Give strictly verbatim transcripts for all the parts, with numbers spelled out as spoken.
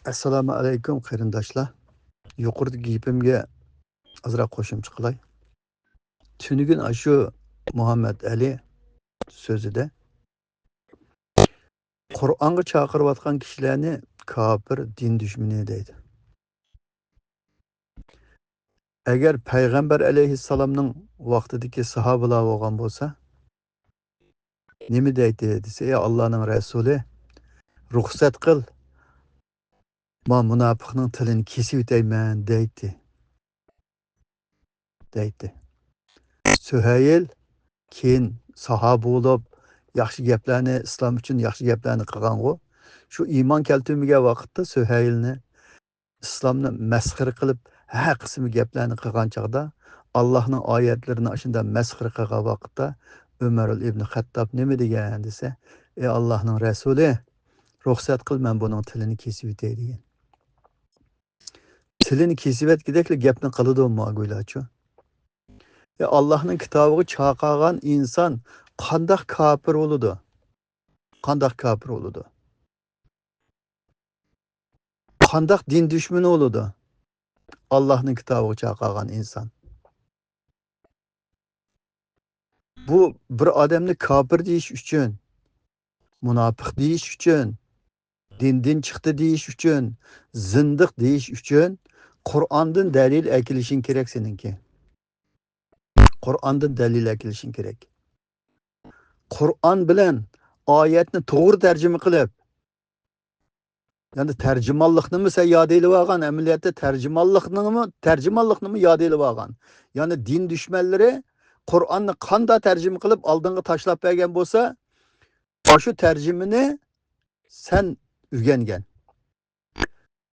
ئەسسالامۇ ئەلەيكۇم، قېرىنداشلار. يۇقىرىدىكى گېپىمگە ئازراق قوشۇمچە قىلاي. تۈنۈگۈن ئاشۇ مۇھەممەد ئەلى سۆزىدە قۇرئانغا چاقىرىۋاتقان كىشىلەرنى كاپىر، دىن دۈشمىنى دەيدۇ. ئەگەر پەيغەمبەر ئەلەيھىسسالامنىڭ ۋاقتىدىكى ساھابىلار بولغان بولسا، نېمە دەيتتى دېسە، ئى ئاللانىڭ رەسۇلى، رۇخسەت قىل، ما مۇناپىقنىڭ تىلىنى كېسىۋېتەيمەن دەيتتى. دەيتتى. سۈھەيل كېيىن ساھابە بولۇپ، ياخشى گەپلەرنى، ئىسلام ئۈچۈن ياخشى گەپلەرنى قىلغانغۇ. شۇ ئىمان كەلتۈرمىگەن ۋاقىتتا سۈھەيلنى، ئىسلامنى مەسخىرە قىلىپ، ھەر قىسىم گەپلەرنى قىلغان چاغدا، ئاللاھنىڭ ئايەتلىرىنى ئاشۇنداق مەسخىرە قىلغان ۋاقىتتا، ئۆمەر ئىبن خەتتاب نېمە دېگەن دېسە، ئى ئاللاھنىڭ رەسۇلى، رۇخسەت قىل، مەن بۇنىڭ تىلىنى كېسىۋېتەي دېگەن. تىلىنى كېسىۋەتكۈدەكلا گەپنى قىلىدۇ ماگۇيلاچۇ. يا ئاللاھنىڭ كىتابىغا چاقىرغان ئىنسان قانداق كاپىر بولىدۇ؟ قانداق كاپىر بولىدۇ؟ قانداق دىن دۈشمىنى بولىدۇ؟ ئاللاھنىڭ كىتابىغا چاقىرغان ئىنسان. بۇ بىر ئادەمنى كاپىر دېيىش ئۈچۈن، مۇناپىق دېيىش ئۈچۈن، دىندىن چىقتى دېيىش ئۈچۈن، زىندىق دېيىش ئۈچۈن قۇرئاندىن دەلىل ئەكېلىشىڭ كېرەك سېنىڭكى. قۇرئاندىن دەلىل ئەكېلىشىڭ كېرەك. قۇرئان بىلەن ئايەتنى توغرا تەرجىمە قىلىپ، يەنى تەرجىمانلىقنىمۇ سەن ياد ئېلىۋالغان، ئەمەلىيەتتە تەرجىمانلىقنىمۇ، تەرجىمانلىقنىمۇ ياد ئېلىۋالغان. يەنى دىن دۈشمەنلىرى قۇرئاننى قانداق تەرجىمە قىلىپ ئالدىڭغا تاشلاپ بەرگەن بولسا، ئاشۇ تەرجىمىنى سەن ئۆگەنگەن.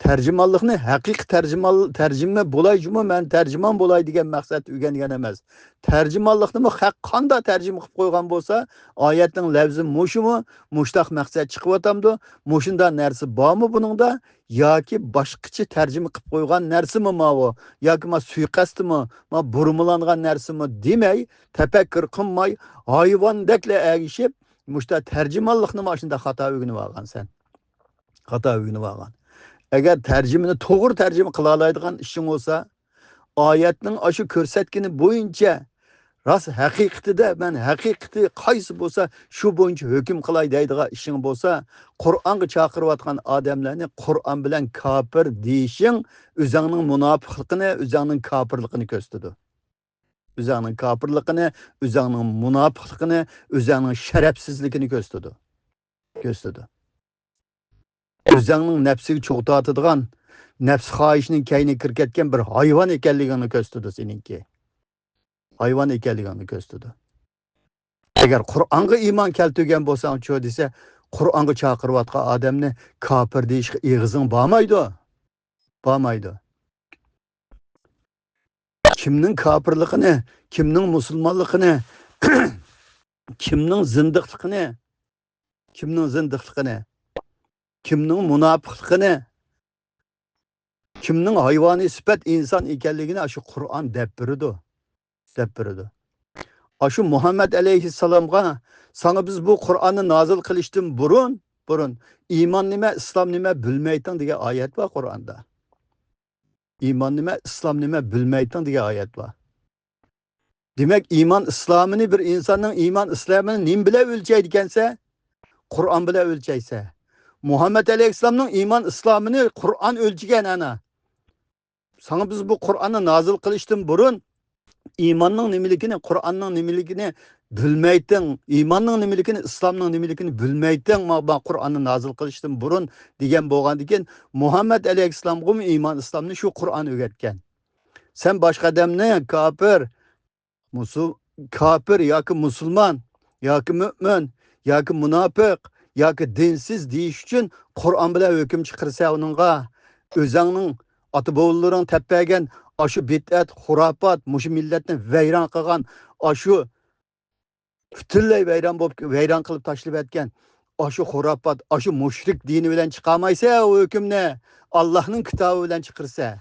تەرجىمانلىقنى ھەقىقىي تەرجىمان، تەرجىمە بولاي جۇمۇ، مەن تەرجىمان بولاي دېگەن مەقسەتتە ئۆگەنگەن ئەمەس. تەرجىمانلىقنىمۇ خەق قانداق تەرجىمە قىلىپ قويغان بولسا، ئايەتنىڭ لەۋزى مۇشۇمۇ، مۇشۇنداق مەقسەت چىقىۋاتامدۇ، مۇشۇنداق نەرسە بارمۇ بۇنىڭدا، ياكى باشقىچە تەرجىمە قىلىپ قويغان نەرسىمۇ ماۋۇ، ياكى ما سۇيىقەستمۇ، ما بۇرمىلانغان نەرسىمۇ دېمەي، تەپەككۇر قىلماي، ھايۋاندەكلا ئەگىشىپ، مۇشۇنداق تەرجىمانلىقنىمۇ ئاشۇنداق خاتا ئۆگىنىۋالغانسەن. خاتا ئۆگىنىۋالغان. ئەگەر تەرجىمىنى توغرا تەرجىمە قىلالايدىغان ئىشىڭ بولسا، ئايەتنىڭ ئاشۇ كۆرسەتكىنى بويىچە راست ھەقىقىتىدە، مەن ھەقىقىتى قايسى بولسا، شۇ بويىچە ھۆكۈم قىلاي دەيدىغان ئىشىڭ بولسا، قۇرئانغا چاقىرىۋاتقان ئادەملەرنى قۇرئان بىلەن كاپىر دېيىشىڭ ئۆزۈڭنىڭ مۇناپىقلىقىنى، ئۆزۈڭنىڭ كاپىرلىقىنى كۆرسىتىدۇ. ئۆزۈڭنىڭ كاپىرلىقىنى، ئۆزۈڭنىڭ مۇناپىقلىقىنى، ئۆزۈڭنىڭ شەرەپسىزلىكىنى كۆرسىتىدۇ. كۆرسىتىدۇ. ئۆزۈڭنىڭ نەپسىگە چوغ تارتىدىغان، نەپس خاھىشىنىڭ كەينىگە كىرىپ كەتكەن بىر ھايۋان ئىكەنلىكىڭنى كۆرسىتىدۇ سېنىڭكى. ھايۋان ئىكەنلىكىڭنى كۆرسىتىدۇ. ئەگەر قۇرئانغا ئىمان كەلتۈرگەن بولساڭچۇ دېسە، قۇرئانغا چاقىرىۋاتقان ئادەمنى كاپىر دېيىشكە ئېغىزىڭ بارمايدۇ. بارمايدۇ. كىمنىڭ كاپىرلىقىنى، كىمنىڭ مۇسۇلمانلىقىنى، كىمنىڭ زىندىقلىقىنى، كىمنىڭ زىندىقلىقىنى، كىمنىڭ مۇناپىقلىقىنى، كىمنىڭ ھايۋانىي سۈپەت ئىنسان ئىكەنلىكىنى ئاشۇ قۇرئان دەپ بېرىدۇ. دەپ بېرىدۇ. ئاشۇ مۇھەممەد ئەلەيھىسسالامغا، ساڭا بىز بۇ قۇرئاننى نازىل قىلىشتىن بۇرۇن، بۇرۇن، ئىمان نېمە، ئىسلام نېمە بىلمەيتتىڭ دېگەن ئايەت بار قۇرئاندا. ئىمان نېمە، ئىسلام نېمە بىلمەيتتىڭ دېگەن ئايەت بار. دېمەك، ئىمان ئىسلامىنى بىر ئىنساننىڭ ئىمان ئىسلامىنى نېمە بىلەن ئۆلچەيدىكەنسە؟ قۇرئان بىلەن ئۆلچەيسە. مۇھەممەد ئەلەيھىسسالامنىڭ ئىمان ئىسلامىنى قۇرئان ئۆلچىگەن ئەنە. ساڭا بىز بۇ قۇرئاننى نازىل قىلىشتىن بۇرۇن ئىماننىڭ نېمىلىكىنى، قۇرئاننىڭ نېمىلىكىنى بىلمەيتتىڭ، ئىماننىڭ نېمىلىكىنى، ئىسلامنىڭ نېمىلىكىنى بىلمەيتتىڭ، ما، ما قۇرئاننى نازىل قىلىشتىن بۇرۇن دېگەن بولغاندىكىن، مۇھەممەد ئەلەيھىسسالامغىمۇ ئىمان ئىسلامنى شۇ قۇرئان ئۆگەتكەن. سەن باشقا ئادەمنى كاپىر، مۇسۇل-، كاپىر ياكى مۇسۇلمان ياكى مۆمىن ياكى مۇناپىق ياكى دىنسىز دېيىش ئۈچۈن قۇرئان بىلەن ھۆكۈم چىقىرىسەن ئۇنىڭغا. ئۆزەڭنىڭ ئاتا-بوۋىلىرىڭ تەپ بەرگەن ئاشۇ بىدئەت، خۇراپات، مۇشۇ مىللەتنى ۋەيران قىلغان، ئاشۇ پۈتۈنلەي ۋەيران بولۇپ، ۋەيران قىلىپ تاشلىۋەتكەن ئاشۇ خۇراپات، ئاشۇ مۇشرىك دىنى بىلەن چىقارمايسەن ئۇ ھۆكۈمنى. ئاللاھنىڭ كىتابى بىلەن چىقىرىسەن.